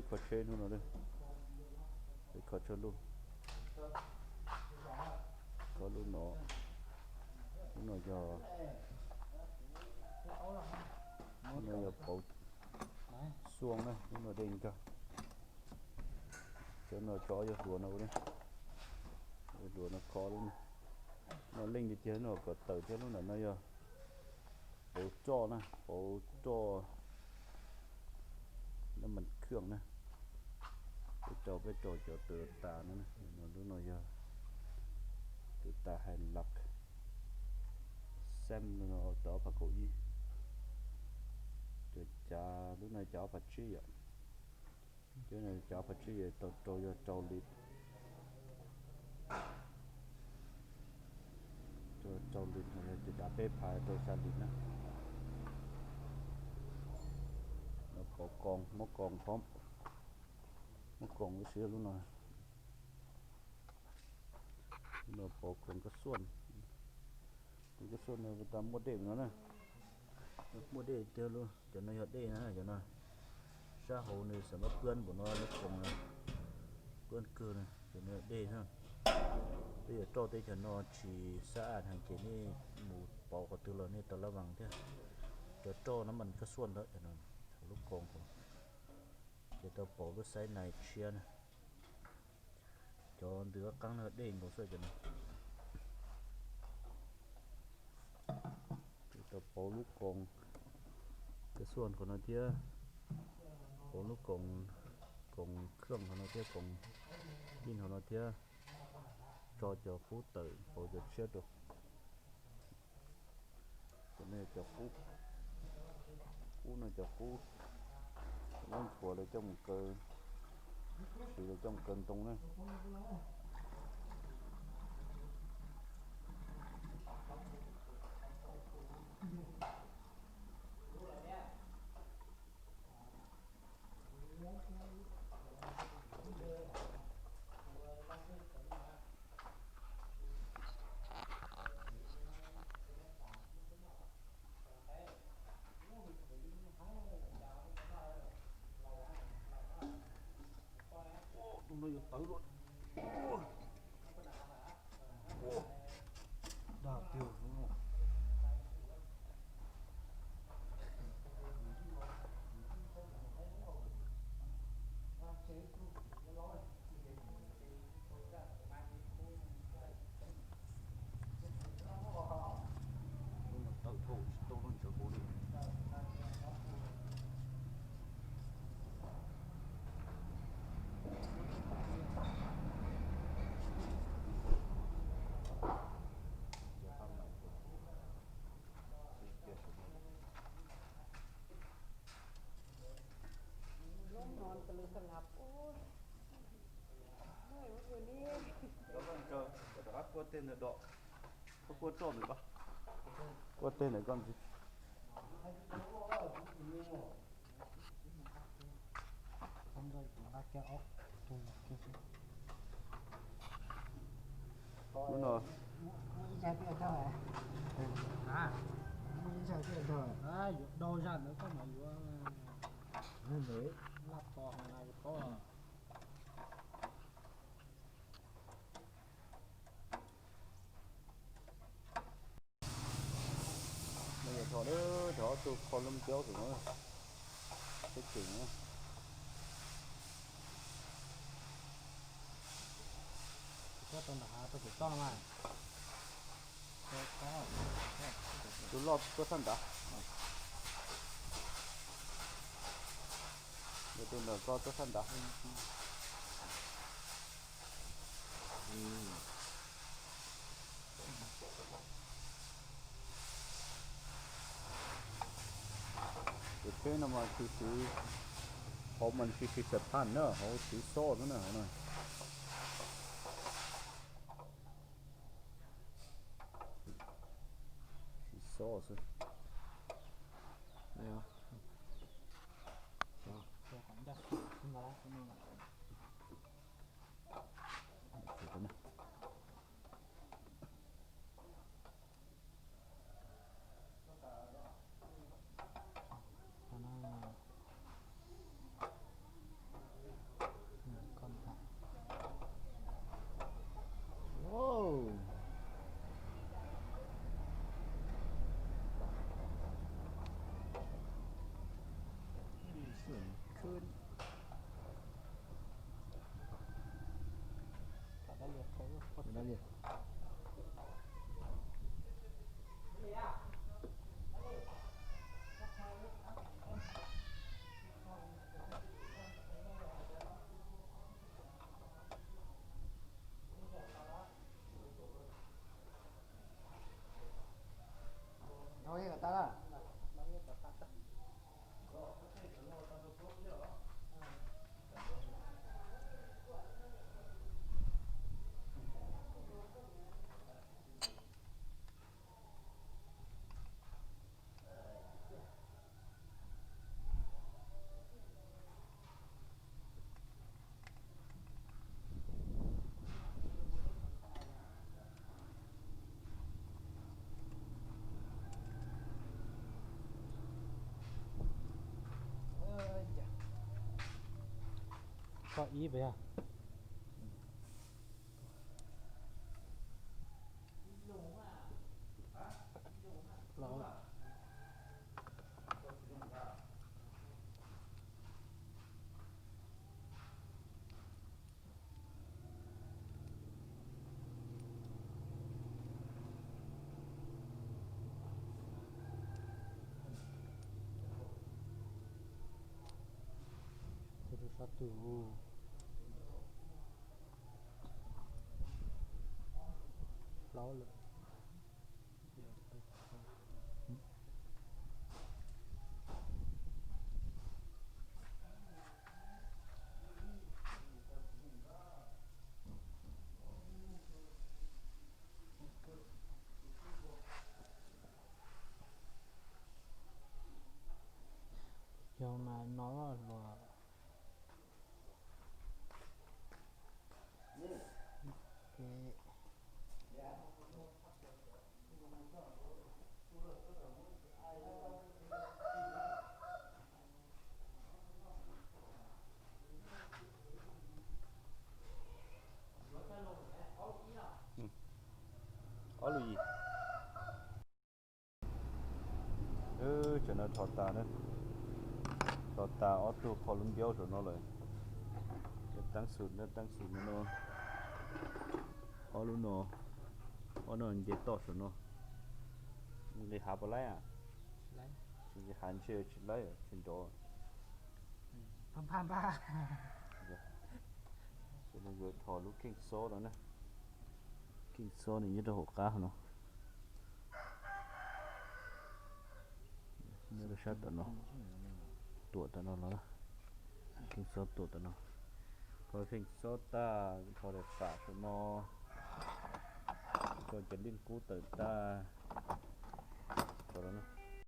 Kho tsheb hnub no, peb kho tsheb lub, kho lub no, lub no yog, lub no yog pauv xuaj na, lub no dej nkag. Cov no cov yog hluas no, hluas no kho lub no, no leej tiag tiag no kom tawm thiab. Lub ntawm no yog pauv roj na, pauv roj nab mas khwj na. Peb rau, peb rau cov Toyota no, lub no yog Toyota Hilux, xeem no rau ob phav kaum ib. Cov cav lub no cav ob phav tsib yom. Cov no cav ob phav tsib yom, tau rau yog rau li, rau li no yog cov cav peb phav rau xya li na. No pauv koos, muab koos phob, muab koos ib si lub no. Lub no pauv koos kab xuaj, koos kab xuaj no tas muaj dej no na. Muaj dej tiag lub, cov no yog dej na, cov no sab hauv nws xam mab pwb npaum no, lub koos pwb kawg na, cov no yog dej na. Peb yuav roj teb chaws no tsis xab aj heev ces nej mus pauv qhov twg los nej tau lab vas thiab. Cov roj nab mas kab xuaj ntawd, lub koos ces tau pauv lub xaiv nais tshiab na. Cov ntws qab qeeb no dej nkaus xwb cov no. Ces tau pauv lub koos kab xuaj qhov no thiab, pauv lub koos, koos khwj qhov no thiab, koos yij qhov no thiab, tso cov qub tawm pauv cov tshiab rau. Cov no cov qub, qub no cov qub, lub nchuav lawv coj mus kaw, siv lawv coj mus kaw ntoo na. Tus no yuav tawv dua. Dag tiag. Tawm dhau tsis tau lub ntshav kuv li. Lub no tus lw xab lab ub. Muaj ib hnub twg ni. Rov qab ntsaws, rov qab kuaj tej ntawd dom. Koj kuaj roj ntawm koj. Kuaj tej ntawm koj ntxiv. Lub no. Yuav dau zaj ntawd koj mam yuav laj tos na yuav paub. Yog thaum, thaum ob tug kho lub tiab tus no, teb tseem na. Tuaj tau nram hav tau pem toj mas. Tus loj tuaj sab nrad. Yog tus ntawm ko tuaj sab nrad. Tus tsheb no mas tsis siv, hauv mas tsis siv xas phaj na, hauv siv xo xwb na, hauv no. Siv xo xwb. Koj ib puas yog? Sab twg? Plaub lawm. Yog mas no los. Ob lub yim. Tam no dhos tas na, dhos tas ob tug qhov lub npiaub saum no lawm. Teeb xum na, teeb xum no, ob lub no, ob no nce toj saum no. Nqis hav puas laib? Tsis nqis hav, ntshe tsis laib, tsis nrov. Ces no yuav dhos lub kheej xob no na. Kheej xob nws nyob rau hauv qab no. Nyob rau sab tom no, tuam tom no los, kheej xob tuam tom no. Dhos kheej xob tag, dhos daim pam saum no, dhos cov lij kub tawm tag, dhos